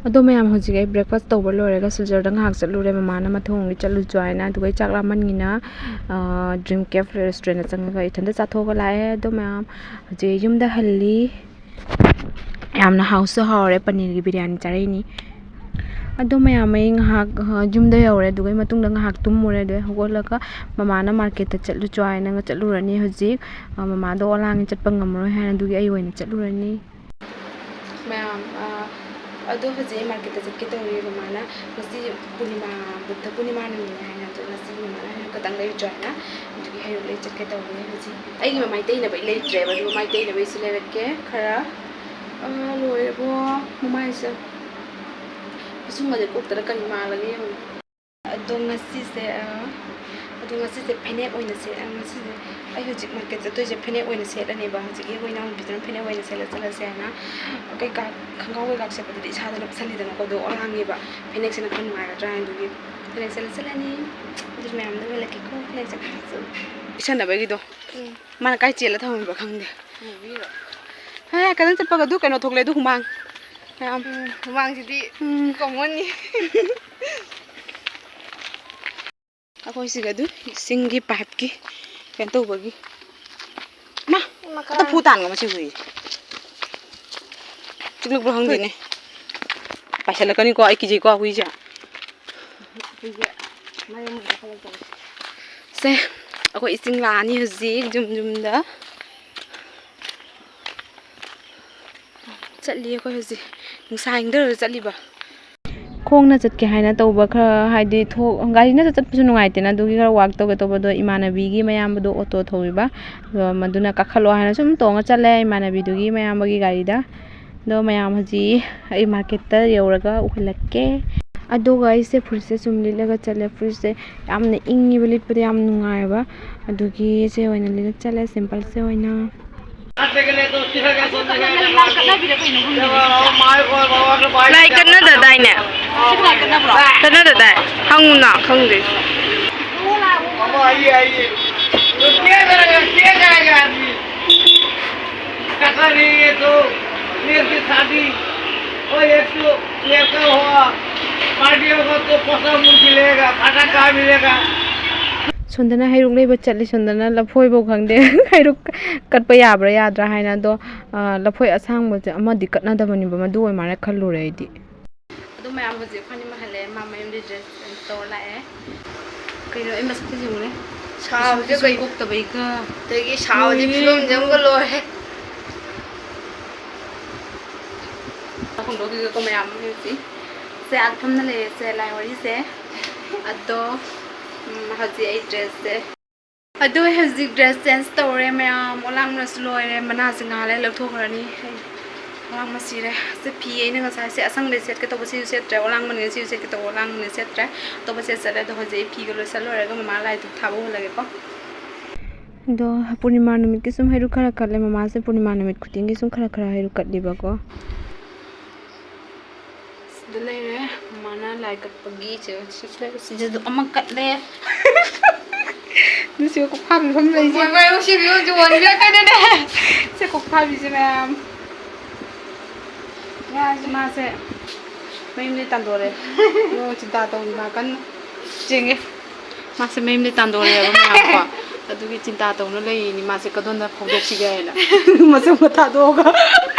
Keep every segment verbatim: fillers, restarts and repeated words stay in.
ꯑꯗꯣ ꯃꯌꯥꯝ, ꯍꯧꯖꯤꯛ ꯑꯩ breakfast ꯇꯧꯕ ꯂꯣꯏꯔꯒ ꯁꯤꯜꯆꯔꯗ ꯉꯥꯏꯍꯥꯛ ꯆꯠꯂꯨꯔꯦ, ꯃꯃꯥꯅ ꯃꯊꯣꯡ ꯑꯃꯨꯛ ꯆꯠꯂꯨꯁꯨ ꯍꯥꯏꯅ꯫ ꯑꯗꯨꯒ ꯑꯩ ꯆꯥꯛ ꯂꯥꯝꯃꯟꯒꯤꯅ, ꯑ, Dream Cafe restaurant ꯆꯪꯉꯒ ꯏꯊꯟꯇ ꯆꯥꯊꯣꯛꯑꯒ ꯂꯥꯛꯑꯦ꯫ ꯑꯗꯣ ꯃꯌꯥꯝ, ꯍꯧꯖꯤꯛ ꯌꯨꯝꯗ ꯍꯜꯂꯤ꯫ ꯌꯥꯝꯅ ꯍꯥꯎꯁꯨ ꯍꯥꯎꯔꯦ, ꯄꯅꯤꯔꯒꯤ ꯕꯤꯔꯌꯥꯅꯤ ꯆꯥꯔꯛꯏꯅꯤ꯫ ꯑꯗꯣ ꯃꯌꯥꯝ, ꯑꯩ ꯉꯥꯏꯍꯥꯛ, ꯑ, ꯌꯨꯝꯗ ꯌꯧꯔꯦ꯫ ꯑꯗꯨꯒ ꯑꯩ ꯃꯇꯨꯡꯗ ꯉꯥꯏꯍꯥꯛ ꯇꯨꯝꯃꯨꯔꯦ꯫ ꯑꯗꯨ ꯑꯩ ꯍꯧꯒꯠꯂꯒ ꯃꯃꯥꯅ marketꯇ ꯆꯠꯂꯨꯆꯣ ꯍꯥꯏꯅ ꯆꯠꯂꯨꯔꯅꯤ ꯍꯧꯖꯤꯛ꯫ ꯑ, ꯃꯃꯥꯗꯣ ꯑꯣꯂꯥꯡꯉꯦ, ꯆꯠꯄ ꯉꯝꯃꯔꯣꯏ ꯍꯥꯏꯅ, ꯑꯗꯨꯒꯤ ꯑꯩ ꯑꯣꯏꯅ ꯆꯠꯂꯨꯔꯅꯤ꯫ ꯃꯌꯥꯝ, ꯑ, ꯑꯗꯣ ꯍꯧꯖꯤꯛ ꯑꯩ marketꯇ ꯆꯠꯀꯦ ꯇꯧꯔꯤ꯫ ꯃꯃꯥꯅ ꯉꯁꯤ ꯄꯨꯔꯅꯤꯃꯥ, ꯕꯨꯗꯙ ꯄꯨꯔꯅꯤꯃꯥ ꯅꯨꯃꯤꯠꯅꯦ ꯍꯥꯏꯅ, ꯑꯗꯣ ꯉꯁꯤ ꯃꯃꯥꯅ ꯍꯩꯔꯨꯛ ꯈꯛꯇꯪ ꯂꯩꯔꯨꯆꯣ ꯍꯥꯏꯅ, ꯑꯗꯨꯒꯤ ꯍꯩꯔꯨꯛ ꯂꯩ ꯆꯠꯀꯦ ꯇꯧꯔꯤ ꯍꯧꯖꯤꯛ꯫ ꯑꯩꯒꯤ ꯃꯃꯥꯏ ꯇꯩꯅꯕ ꯂꯩꯇ꯭ꯔꯦꯕ, ꯑꯗꯨ ꯃꯃꯥꯏ ꯇꯩꯅꯕꯩꯁꯨ ꯂꯩꯔꯛꯀꯦ ꯈꯔ꯫ ꯑ, ꯂꯣꯏꯔꯕꯣ ꯃꯃꯥꯏꯁꯦ? ꯄꯤꯁꯨꯝꯒꯁꯦ ꯀꯣꯛꯇꯔ ꯀꯔꯤ ꯃꯥꯜꯂꯒꯦ ꯌꯦꯡꯉꯨ꯫ ꯑꯗꯣ ꯉꯁꯤꯁꯦ, ꯑ, ꯑꯗꯣ ꯉꯁꯤꯁꯦ ꯐꯅꯦꯛ ꯑꯣꯏꯅ ꯁꯦꯠ-, ꯑ, ꯉꯁꯤꯁꯦ ꯑꯩ ꯍꯧꯖꯤꯛ market ꯆꯠꯇꯣꯏꯁꯦ ꯐꯅꯦꯛ ꯑꯣꯏꯅ ꯁꯦꯠꯂꯅꯦꯕ꯫ ꯍꯧꯖꯤꯛꯀꯤ ꯑꯩꯈꯣꯏ ꯏꯅꯥꯎꯅꯨꯄꯤꯗꯨꯅ ꯐꯅꯦꯛ ꯑꯣꯏꯅ ꯁꯦꯠꯂ ꯆꯠꯂꯁꯦ ꯍꯥꯏꯅ꯫ ꯀꯩꯀꯥ, ꯈꯣꯡꯒ꯭ꯔꯥꯎ ꯀꯩꯀꯥ ꯁꯦꯠꯄꯗꯨꯗꯤ ꯏꯁꯥꯗ ꯅꯞꯁꯜꯂꯤꯗꯅꯀꯣ, ꯑꯗꯣ ꯑꯣꯂꯥꯡꯉꯦꯕ꯫ ꯐꯅꯦꯛꯁꯤꯅ ꯈꯔ ꯅꯨꯡꯉꯥꯏꯒꯗ꯭ꯔꯥ ꯍꯥꯏꯅ, ꯑꯗꯨꯒꯤ ꯐꯅꯦꯛ ꯁꯦꯠꯂ ꯆꯠꯂꯅꯤ꯫ ꯑꯗꯨꯁꯨ ꯃꯌꯥꯝꯗ ꯎꯍꯜꯂꯛꯀꯦꯀꯣ, ꯐꯅꯦꯛ ꯁꯦꯠꯄꯗꯨꯁꯨ꯫ ꯄꯤꯁꯟꯅꯕꯒꯤꯗꯣ꯫ ꯎꯝ꯫ ꯃꯥꯅ ꯀꯥꯏ ꯆꯦꯜꯂ ꯊꯝꯃꯝꯕ꯭ꯔꯥ ꯈꯪꯗꯦ꯫ ꯎꯕꯤꯔꯣ? ꯍꯦ, ꯀꯩꯅꯣ ꯆꯠꯄꯒ ꯑꯗꯨ ꯀꯩꯅꯣ ꯊꯣꯛꯂꯦ, ꯑꯗꯨ ꯍꯨꯃꯥꯡ꯫ ꯃꯌꯥꯝ꯫ ꯎꯝ, ꯍꯨꯃꯥꯡꯁꯤꯗꯤ ꯎꯝ꯫ Commonꯅꯤ꯫ ꯑꯩꯈꯣꯏ ꯁꯤꯒ ꯑꯗꯨ ꯏꯁꯤꯡꯒꯤ pipeꯀꯤ ꯀꯩꯅꯣ ꯇꯧꯕꯒꯤ꯫ ꯃꯥ, ꯃꯈꯥ꯫ ꯑꯝꯇ ꯐꯨ ꯇꯥꯟꯒꯣ ꯃꯁꯤ ꯍꯨꯏ꯫ ꯆꯤꯛꯂꯛꯄ꯭ꯔꯥ ꯈꯪꯗꯦꯅꯦ꯫ ꯄꯥꯏꯁꯜꯂꯛꯀꯅꯤꯀꯣ, ꯑꯩ ꯀꯤꯖꯩꯀꯣ ꯍꯨꯏꯁꯦ꯫ ꯍꯨꯏꯁꯦ ꯃꯔꯝ ꯑꯣꯏꯔ ꯈꯜꯂꯛꯇꯕꯅꯤ꯫ ꯁꯦ, ꯑꯩꯈꯣꯏ ꯏꯁꯤꯡ ꯂꯥꯛꯑꯅꯤ ꯍꯧꯖꯤꯛ ꯌꯨꯝ ꯌꯨꯝꯗ꯫ ꯆꯠꯂꯤ ꯑꯩꯈꯣꯏ ꯍꯧꯖꯤꯛ꯫ ꯅꯨꯡꯁꯥ ꯏꯪꯊꯔꯒ ꯆꯠꯂꯤꯕ꯫ ꯈꯣꯡꯅ ꯆꯠꯀꯦ ꯍꯥꯏꯅ ꯇꯧꯕ ꯈꯔ, ꯍꯥꯏꯗꯤ ꯊꯣꯛ-, ꯒꯥꯔꯤꯅ ꯆꯠꯄꯁꯨ ꯅꯨꯡꯉꯥꯏꯇꯦꯅ, ꯑꯗꯨꯒꯤ ꯈꯔ walk ꯇꯧꯒꯦ ꯇꯧꯕꯗꯣ, ꯏꯃꯥꯟꯅꯕꯤꯒꯤ ꯃꯌꯥꯝꯕꯗꯣ ꯑꯣꯇꯣ ꯊꯧꯋꯦꯕ, ꯑꯗꯣ ꯃꯗꯨꯅ ꯀꯥꯈꯠꯂꯣ ꯍꯥꯏꯅ ꯁꯨꯝ ꯇꯣꯡꯉ ꯆꯠꯂꯦ ꯏꯃꯥꯟꯅꯕꯤꯗꯨꯒꯤ ꯃꯌꯥꯝꯕꯒꯤ ꯒꯥꯔꯤꯗ꯫ ꯑꯗꯣ ꯃꯌꯥꯝ ꯍꯧꯖꯤꯛ ꯑꯩ marketꯇ ꯌꯧꯔꯒ ꯎꯍꯜꯂꯛꯀꯦ꯫ ꯑꯗꯨꯒ ꯑꯩꯁꯦ ꯐꯨꯔꯤꯠꯁꯦ ꯁꯨꯝ ꯂꯤꯠꯂꯒ ꯆꯠꯂꯦ꯫ ꯐꯨꯔꯤꯠꯁꯦ ꯌꯥꯝꯅ ꯏꯪꯉꯤꯕ, ꯂꯤꯠꯄꯗ ꯌꯥꯝ ꯅꯨꯡꯉꯥꯏꯑꯕ, ꯑꯗꯨꯒꯤ ꯁꯤ ꯑꯣꯏꯅ ꯂꯤꯠꯂ ꯆꯠꯂꯦ, simpleꯁꯦ ꯑꯣꯏꯅ꯫ ꯂꯥꯏ ꯀꯠꯅꯗꯗꯥꯏꯅꯦ? ꯁꯤ ꯂꯥꯏ ꯀꯠꯅꯕ꯭ꯔꯣ? ꯀꯠꯅꯗꯗꯥꯏ? ꯍꯪꯉꯨꯅ, ꯈꯪꯗꯦ꯫ और एक तो लड़का हुआ, पार्टियों को तो पसंद मिलेगा, फटाका मिलेगा। ꯁꯣꯟꯗꯅ ꯍꯩꯔꯨꯛ ꯂꯩꯕ ꯆꯠꯂꯤ꯫ ꯁꯣꯟꯗꯅ ꯂꯐꯣꯏꯐꯧ ꯈꯪꯗꯦ꯫ ꯍꯩꯔꯨꯛ ꯀꯠꯄ ꯌꯥꯕ꯭ꯔꯥ ꯌꯥꯗ꯭ꯔꯥ ꯍꯥꯏꯅ꯫ ꯑꯗꯣ, ꯑ, ꯂꯐꯣꯏ ꯑꯁꯥꯡꯕꯁꯦ ꯑꯃꯗꯤ ꯀꯠꯅꯗꯕꯅꯤꯕ, ꯃꯗꯨ ꯑꯣꯏ ꯃꯥꯜꯂꯦ ꯈꯜꯂꯨꯔꯦ ꯑꯩꯗꯤ꯫ ꯑꯗꯨ ꯃꯌꯥꯝ ꯍꯧꯖꯤꯛ ꯑꯩꯈꯣꯏꯅꯤ ꯃꯍꯜꯂꯦ꯫ ꯃꯥ ꯃꯌꯨꯝꯗ ꯗ꯭ꯔꯦꯁ ꯆꯦꯟꯖ ꯇꯧꯔ ꯂꯥꯛꯑꯦ꯫ ꯀꯩꯅꯣ ꯑꯩ ꯃꯁꯛꯇ ꯌꯦꯡꯉꯨꯅꯦ꯫ ꯁꯥꯕꯁꯦ ꯄꯤꯁꯨꯝ ꯀꯩ-, ꯀꯣꯛꯇꯕꯩꯒ꯫ ꯑꯗꯒꯤ ꯁꯥꯕꯗꯤ ꯂꯣꯏꯔꯦ꯫ ꯐꯤꯕꯝꯁꯦ ꯑꯃꯒ ꯂꯣꯏꯔꯦ꯫ ꯍꯣꯡꯗꯣꯛꯈꯤꯒꯦꯀꯣ ꯃꯌꯥꯝ ꯍꯧꯖꯤꯛ꯫ ꯁꯦ ꯑꯥꯗ ꯐꯝꯅ ꯂꯩꯔꯦꯁꯦ ꯂꯥꯏ ꯋꯥꯔꯤꯁꯦ꯫ ꯑꯗꯣ, ꯎꯝ, ꯍꯧꯖꯤꯛ ꯑꯩ ꯗ꯭ꯔꯦꯁꯁꯦ꯫ ꯑꯗꯣ ꯑꯩ ꯍꯧꯖꯤꯛ ꯗ꯭ꯔꯦꯁ ꯆꯦꯟꯖ ꯇꯧꯔꯦ ꯃꯌꯥꯝ꯫ ꯑꯣꯂꯥꯡꯕꯅꯁꯨ ꯂꯣꯏꯔꯦ꯫ ꯃꯅꯥꯁꯦ ꯉꯥꯏꯍꯥꯛ ꯂꯩꯔ ꯂꯧꯊꯣꯛꯈ꯭ꯔꯅꯤ꯫ ꯑꯩ ꯑꯣꯂꯥꯡꯕ ꯁꯤꯔꯦ꯫ ꯁꯤ ꯐꯤ ꯑꯩꯅ ꯉꯁꯥꯏꯁꯦ ꯑꯁꯪꯕꯗꯤ ꯁꯦꯠꯀꯦ ꯇꯧꯕ ꯁꯤꯁꯨ ꯁꯦꯠꯇ꯭ꯔꯦ꯫ ꯑꯣꯂꯥꯡꯕꯅꯤꯅ ꯁꯤꯁꯨ ꯁꯦꯠꯀꯦ ꯇꯧꯕ ꯑꯣꯂꯥꯡꯕꯅꯤꯅ ꯁꯦꯠꯇ꯭ꯔꯦ꯫ ꯑꯇꯣꯞꯄ ꯁꯦꯠ ꯆꯠꯂꯦ꯫ ꯑꯗꯣ ꯍꯧꯖꯤꯛ ꯑꯩ ꯐꯤꯒ ꯂꯣꯏꯁꯜ ꯂꯣꯏꯔꯒ ꯃꯃꯥ ꯂꯥꯏ ꯙꯨꯛ ꯊꯥꯕ ꯍꯧꯍꯜꯂꯒꯦꯀꯣ꯫ ꯑꯗꯣ ꯄꯨꯔꯅꯤꯃꯥ ꯅꯨꯃꯤꯠꯀꯤ ꯁꯨꯝ ꯍꯩꯔꯨꯛ ꯈꯔ ꯀꯠꯂꯦ꯫ ꯃꯃꯥꯁꯦ ꯄꯨꯔꯅꯤꯃꯥ ꯅꯨꯃꯤꯠ ꯈꯨꯗꯤꯡꯒꯤ ꯁꯨꯝ ꯈꯔ ꯈꯔ ꯍꯩꯔꯨꯛ ꯀꯠꯂꯤꯕꯀꯣ꯫ ꯁꯤꯗ ꯂꯩꯔꯦ꯫ ꯃꯃꯥꯅ ꯂꯥꯏ ꯀꯠꯄꯒꯤ ꯁꯦ-, ꯁꯤꯁꯨ ꯑꯃ ꯀꯠꯂꯦ꯫ ꯑꯗꯨꯁꯨ ꯀꯣꯛꯐꯥꯕꯤ ꯐꯝ ꯂꯩꯁꯦ꯫ ꯃꯣꯏ ꯃꯣꯏ ꯅꯨꯡꯁꯤꯕꯤ ꯍꯧꯖꯤꯛ ꯋꯥꯟꯕꯤꯔꯛꯀꯅꯤꯅꯦ꯫ ꯁꯦ ꯀꯣꯛꯐꯥꯕꯤꯁꯦ ꯃꯌꯥꯝ꯫ ꯃꯥꯁꯦ, ꯃꯥꯁꯦ ꯃꯌꯨꯝꯗꯩ ꯇꯥꯟꯊꯣꯔꯛꯑꯦ꯫ ꯑꯣ, ꯆꯤꯟꯇꯥ ꯇꯧꯔꯤ ꯃꯥ ꯀꯟꯅ ꯆꯦꯡꯉꯦ꯫ ꯃꯥꯁꯦ ꯃꯌꯨꯝꯗꯩ ꯇꯥꯟꯊꯣꯔꯛꯑꯦꯕ ꯃꯌꯥꯝꯀꯣ꯫ ꯑꯗꯨꯒꯤ ꯆꯤꯟꯇꯥ ꯇꯧꯅ ꯂꯩꯔꯤꯅꯤ꯫ ꯃꯥꯁꯦ ꯀꯗꯣꯝꯗ ꯐꯥꯎꯗꯣꯛꯁꯤꯒꯦ ꯍꯥꯏꯅ꯫ ꯃꯁꯝꯒ ꯊꯥꯗꯣꯛꯑꯒ,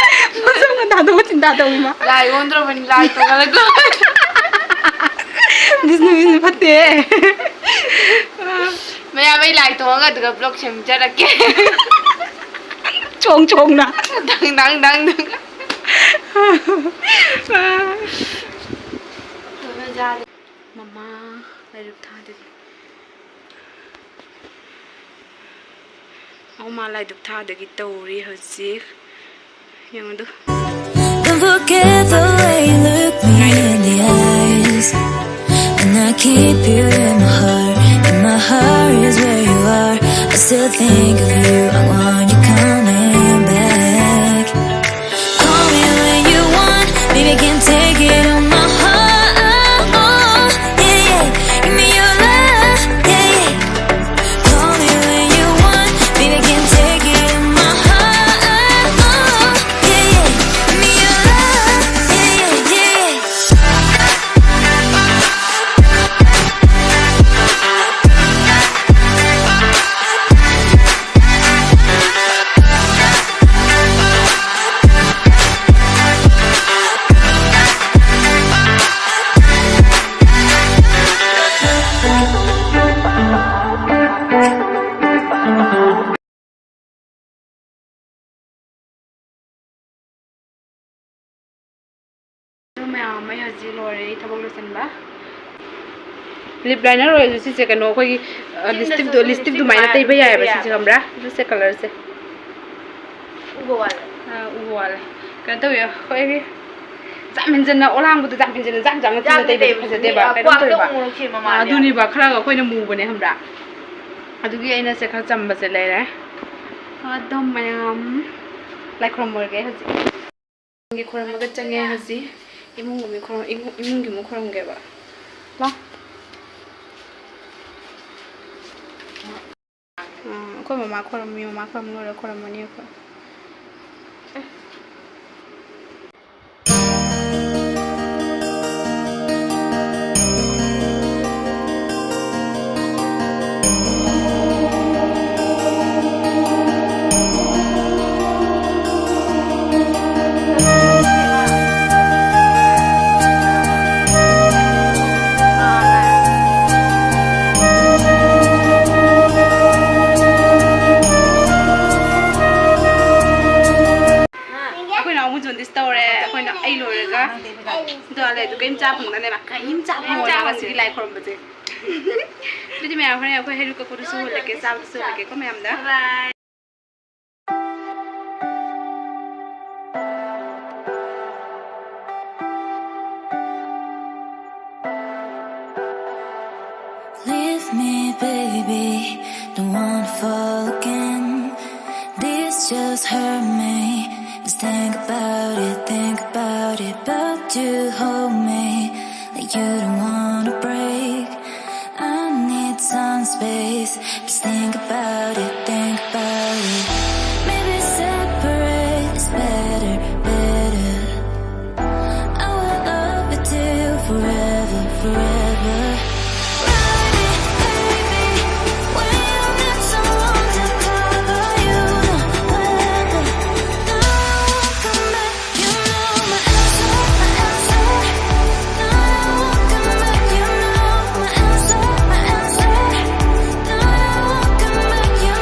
ꯃꯁꯝꯒ ꯊꯥꯗꯣꯛꯑꯒ ꯆꯤꯟꯇꯥ ꯇꯧꯔꯤ ꯃꯥ꯫ ꯂꯥꯏ ꯑꯣꯟꯗ꯭ꯔꯕꯅꯤ, ꯂꯥꯏ ꯇꯣꯡꯍꯜꯂꯒ꯫ ꯕꯤꯁꯅꯨ, ꯕꯤꯁꯅꯨ ꯐꯠꯇꯦ꯫ ꯃꯌꯥꯝ ꯑꯩ ꯂꯥꯏ ꯇꯣꯡꯉꯒ ꯑꯗꯨꯒ ꯕ꯭ꯂꯣꯛ ꯁꯦꯝꯖꯔꯛꯀꯦ꯫ ꯆꯣꯡ ꯆꯣꯡꯅ꯫ ꯗꯪ ꯗꯪ ꯗꯪ ꯗꯪ꯫ ꯃꯃꯥ ꯂꯥꯏꯔꯤꯛ ꯊꯥꯗꯦ꯫ ꯑꯧ, ꯃꯥ ꯂꯥꯏꯗꯨꯛ ꯊꯥꯗꯒꯤ ꯇꯧꯔꯤ ꯍꯧꯖꯤꯛ꯫ ꯌꯦꯡꯉꯨꯗꯨ꯫ Don't forget the way you look me in the eyes. And I keep you in my heart. In my heart is where you are. I still think of you. I want you coming back. Call me when you want. Baby, I can take it on my heart. Yeah, yeah. Give me your love. Yeah, yeah. Call me when you want, baby, I can take it in my heart. Yeah, yeah. Give me your love, yeah, ꯃꯌꯥꯝ ꯑꯃ ꯍꯧꯖꯤꯛ ꯂꯣꯏꯔꯦ ꯑꯩ ꯊꯕꯛ ꯂꯣꯏꯁꯤꯟꯕ꯫ ꯂꯤꯞ liner ꯑꯣꯏꯔꯁꯨ ꯁꯤꯁꯦ ꯀꯩꯅꯣ ꯑꯩꯈꯣꯏꯒꯤ ꯂꯤꯁꯇꯤꯞꯇꯣ ꯂꯤꯁꯇꯤꯞ ꯑꯗꯨꯃꯥꯏꯅ ꯇꯩꯕ ꯌꯥꯏꯑꯕ ꯁꯤꯁꯦ, ꯈꯪꯕ꯭ꯔꯥ? ꯁꯤꯁꯦ ꯀꯂꯔꯁꯦ ꯎꯕ ꯋꯥꯠꯂꯦ꯫ ꯑꯥ, ꯎꯕ ꯋꯥꯠꯂꯦ꯫ ꯀꯩꯅꯣ ꯇꯧꯋꯦ ꯑꯩꯈꯣꯏꯒꯤ ꯌꯥꯝ ꯍꯦꯟꯖꯟꯅ ꯑꯣꯂꯥꯡꯕꯗꯣ ꯌꯥꯝ ꯍꯦꯟꯖꯟꯅ ꯖꯥꯡ ꯖꯥꯡꯅ ꯆꯨꯝꯅ ꯌꯥꯝꯅ ꯇꯩꯕꯁꯦ ꯇꯩꯕꯁꯨ ꯐꯖꯗꯦꯕ꯫ ꯀꯩꯅꯣ ꯀ꯭ꯋꯥꯛꯇ ꯇꯧꯋꯦꯕ꯫ ꯑꯃꯨꯛ ꯅꯨꯡꯁꯤꯕ ꯑꯥ, ꯃꯥꯜꯂꯦ꯫ ꯑꯗꯨꯅꯦꯕ ꯈꯔꯒ ꯑꯩꯈꯣꯏꯅ ꯃꯨꯕꯅꯦ ꯈꯪꯕ꯭ꯔꯥ? ꯑꯗꯨꯒꯤ ꯑꯩꯅ ꯁꯦ ꯈꯔ ꯆꯝꯕꯁꯦ ꯂꯩꯔꯦ꯫ ꯑꯗꯨꯝ ꯃꯌꯥꯝ ꯂꯥꯏ ꯈꯨꯔꯨꯝꯃꯨꯔꯒꯦ ꯍꯧꯖꯤꯛ꯫ ꯏꯃꯨꯡꯒꯤ ꯈꯨꯔꯨꯝꯃꯒ ꯆꯪꯉꯦ ꯍꯧꯖꯤꯛ꯫ ꯏꯃꯨꯡꯒꯤ ꯃꯤ ꯈꯨꯔꯨꯝ-, ꯏꯃꯨꯡ-, ꯏꯃꯨꯡꯒꯤ ꯑꯃꯨꯛ ꯈꯨꯔꯨꯝꯒꯦꯕ꯫ ꯂꯥꯎ꯫ ꯑꯥ, ꯑꯩꯈꯣꯏ ꯃꯃꯥ ꯈꯨꯔꯨꯝꯃꯤ, ꯃꯃꯥ ꯈꯨꯔꯨꯝ ꯂꯣꯏꯔ ꯈꯨꯔꯨꯝꯃꯅꯤ ꯑꯩꯈꯣꯏ꯫ ꯑꯦ꯫ ꯑꯩꯈꯣꯏꯅ ꯑꯃꯨꯛ ꯖꯣꯟꯗꯤꯁ ꯇꯧꯔꯦ꯫ ꯑꯩꯈꯣꯏꯅ ꯑꯩ ꯂꯣꯏꯔꯒ ꯗꯨꯀꯥꯟ ꯂꯩ꯫ ꯑꯗꯨ ꯀꯔꯤꯝ ꯆꯥ ꯐꯪꯗꯅꯦꯕ꯫ ꯀꯔꯤꯝ ꯆꯥ ꯐꯪꯉꯣꯏ ꯉꯁꯤꯒꯤ ꯂꯥꯏ ꯈꯨꯔꯨꯝꯕꯁꯦ꯫ ꯑꯗꯨꯗꯤ ꯃꯌꯥꯝ ꯍꯣꯔꯦꯟ ꯑꯩꯈꯣꯏ ꯍꯩꯔꯨꯛ ꯀꯛꯄꯗꯨꯁꯨ ꯎꯍꯜꯂꯛꯀꯦ, ꯆꯥꯕꯗꯨꯁꯨ ꯎꯍꯜꯂꯛꯀꯦꯀꯣ ꯃꯌꯥꯝꯗ꯫ Leave me, baby, don't wanna fall again. This just hurt me. Just think about it, think about it, but you hold me like you don't wanna break. I need some space. Just think about it, think about it. Maybe separate is better, better. I will love you till forever, forever. Ride me, baby, when you need someone to cover you, no weather. No, I won't come back. You know my answer, my answer. No, I won't come back. You know my answer, my answer. No, I won't come back. You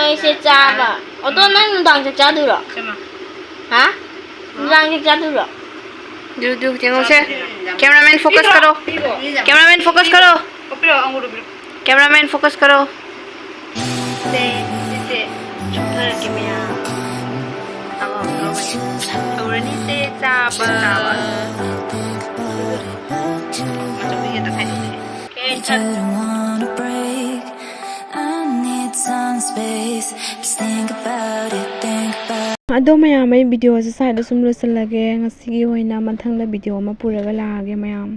ꯑꯩꯁꯦ ꯆꯥꯕ꯫ ꯑꯗꯣ ꯅꯪ ꯅꯨꯡꯗꯥꯡ ꯆꯥꯛ ꯆꯥꯗꯣꯏꯔꯣ? ꯆꯥꯃ꯫ ꯍꯥ? ꯅꯨꯡꯗꯥꯡ ꯆꯥꯛ ꯆꯥꯗꯣꯏꯔꯣ? ꯗꯨ ꯗꯨ ꯌꯦꯡꯉꯨꯁꯦ꯫ Cameraman focus ꯀꯔꯣ꯫ Cameraman focus ꯀꯔꯣ꯫ ꯀꯣꯛꯄꯤꯔꯛꯑꯣ, ꯑꯪꯒꯨꯔꯗꯣ ꯄꯤꯔꯛꯑꯣ꯫ Cameraman focus ꯀꯔꯣ꯫ ꯁꯦ, ꯁꯤꯁꯦ ꯆꯨꯞꯊꯔꯛꯀꯦ ꯃꯌꯥꯝ꯫ ꯑꯋꯥ, ꯂꯧꯔꯒꯦ꯫ ꯍꯧꯔꯅꯤꯁꯦ ꯆꯥꯕ꯫ ꯃꯆꯨꯝꯗꯣ ꯍꯦꯛꯇ ꯈꯥꯏꯗꯣꯛꯀꯦ꯫ I don't wanna break. I need some space. Just think about it, think about it. ꯑꯗꯣ ꯃꯌꯥꯝ, ꯑꯩ ꯚꯤꯗꯤꯑꯣꯁꯦ ꯁ꯭ꯋꯥꯏꯗ ꯁꯨꯝ ꯂꯣꯏꯁꯤꯜꯂꯒꯦ꯫ ꯉꯁꯤꯒꯤ ꯑꯣꯏꯅ ꯃꯊꯪꯗ ꯚꯤꯗꯤꯑꯣ ꯑꯃ ꯄꯨꯔꯒ ꯂꯥꯛꯑꯒꯦ ꯃꯌꯥꯝ꯫